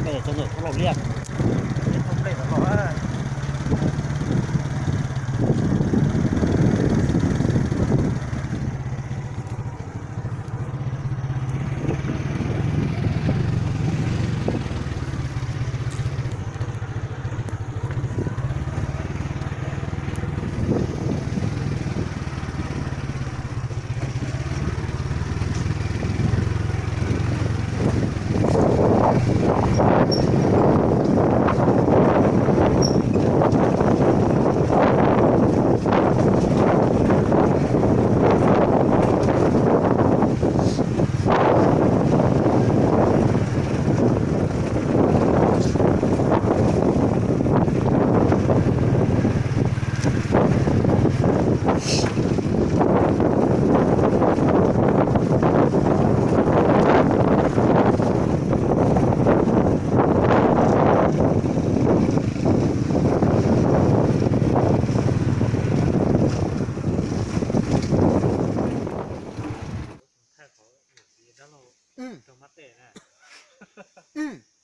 Tej cov ntawm tub lauj liab, ib tug nplej los los.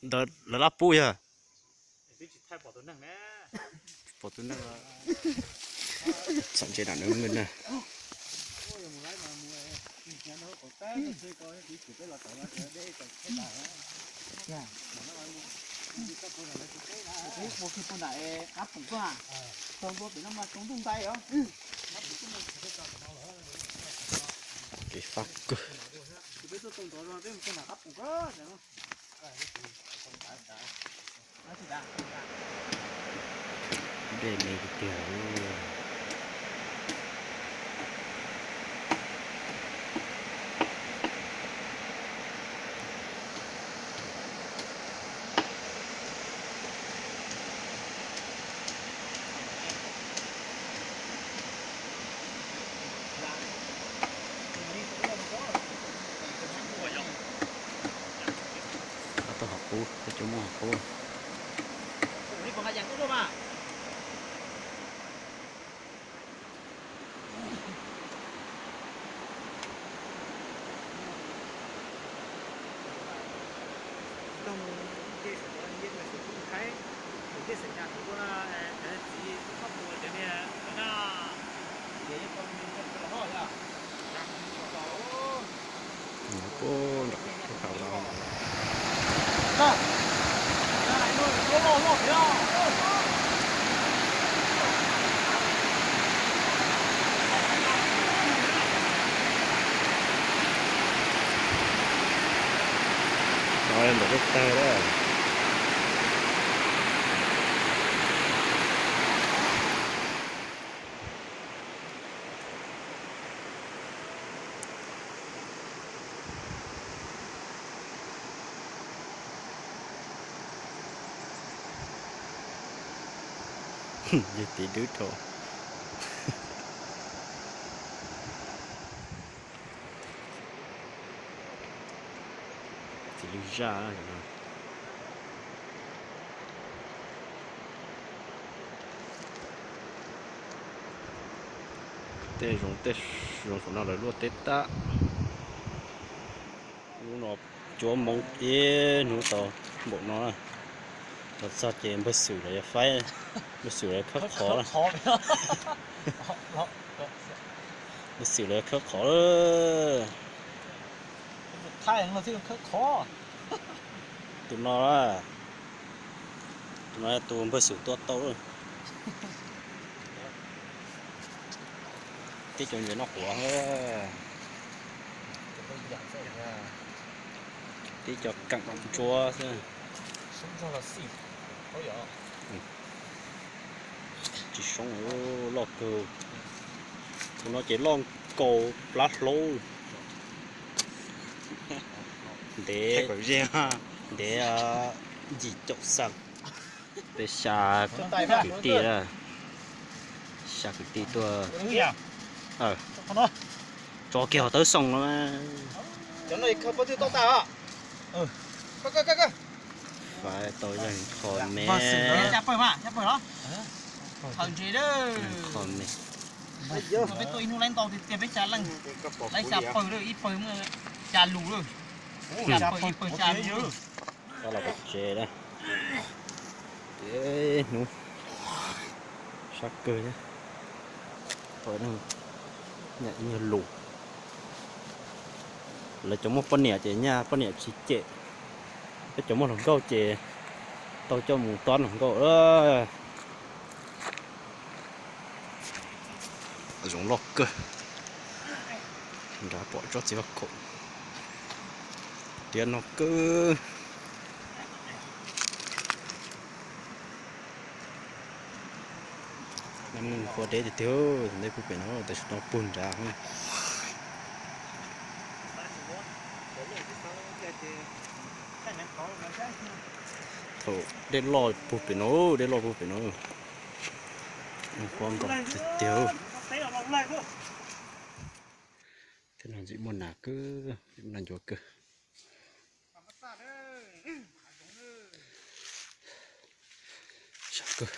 Ntawd lawv lab pub yog. Pom tus neeg, txom ntse na, nws na. Kev fab kawg. Dej me tiag. Ob tug hauv qub, peb cov muaj hauv qub. Puag nram hav no. Tau ntawm tej tag lawm. Yog tiv dwb dhau. Tiv lwj zaj. Tej zoo, tej zoo saum no lawv luaj teb tab. Lub no cuab Hmoob ib hnub tau npaum no. Los txog ces npawg Xwm lawv yuav faib, npawg Xwm lawv khawb qhov. Npawg Xwm lawv khawb qhov. Tus no, tus no tus npawg Xwm tua tau. Tib cov ntses noj quav. Tib cov keem ntsuab xwb. Tsis soob, loj kawg. Tus no ces loj nkaus plab hlaub. Ntev, ntev yim caum xees. Peb xya kwv tij, xya kwv tij tuaj. Tso kiag hov tawb xoo no. Faib tau yog qho me. Qho me. Peb tuaj ib hnub laib ntau tiag tiag, peb xya leej, laib xya pawg, ib pawg muaj xya lus lawm. Xya pawg, ib pawg xya lus. Rov los pem tsev na. Ces hnub sab kawg thiab, tau nyuag lus. Lawv cov muaj poj niam ces nyaj poj niam tsis cem, peb cov muaj hluas nkauj ces tau coj mus tob hluas nkauj. Zoov loj kawg, nrad pom tsob txiv vaj khaum tiav no kawg. Naj mej qhuav deb tiag tiag, ntej puag pem no tam sim no puag nrad. Thaum dej loj puag pem no, dej loj puag pem no. Qhuav nkaus tiag tiag. Thiab no ntxim muaj nas kawg, ntxim muaj nas ncuav kawg. Sab kawg.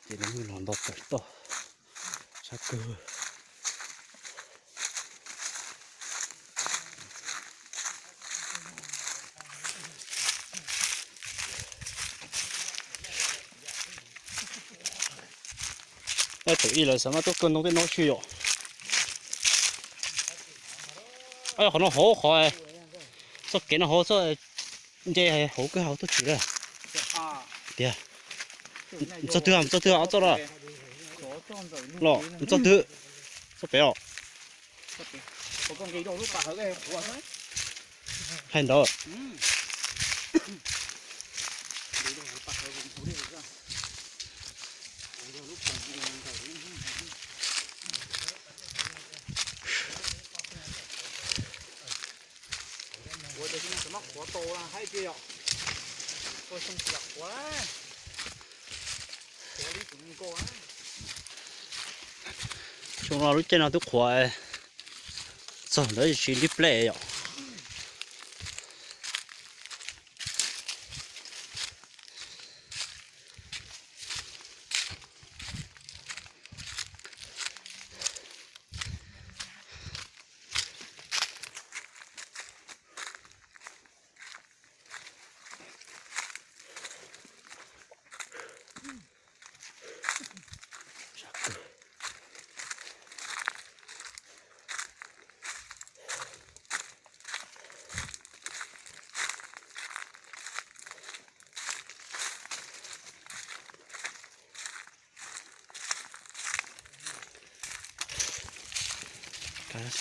Ces no los nto tawm toj, sab kawg. Thaum ub lawv xav mas tuaj kaw ntoo tej no tsis yom. Qhov no hauv qhov, txoj kev no hauv txoj, nce hauv kwj ha tuaj tsis lawm. Tiag. Txog twg, txog twg ob txoj los? Los txog twg? Txoj pem os. Hais ntawd. Xyoo no lub caij no twb qhuav txog ntawd tsis nti plej yom.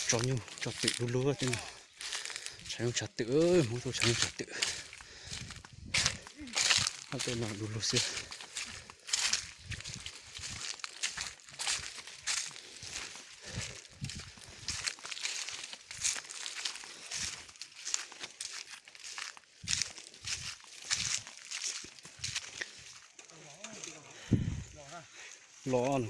Tso nyuj tso twm du lug, tshav nyuj tshav twm, Hmoob tuaj tshav nyuj tshav twm. Tej no du lug xwb. Los.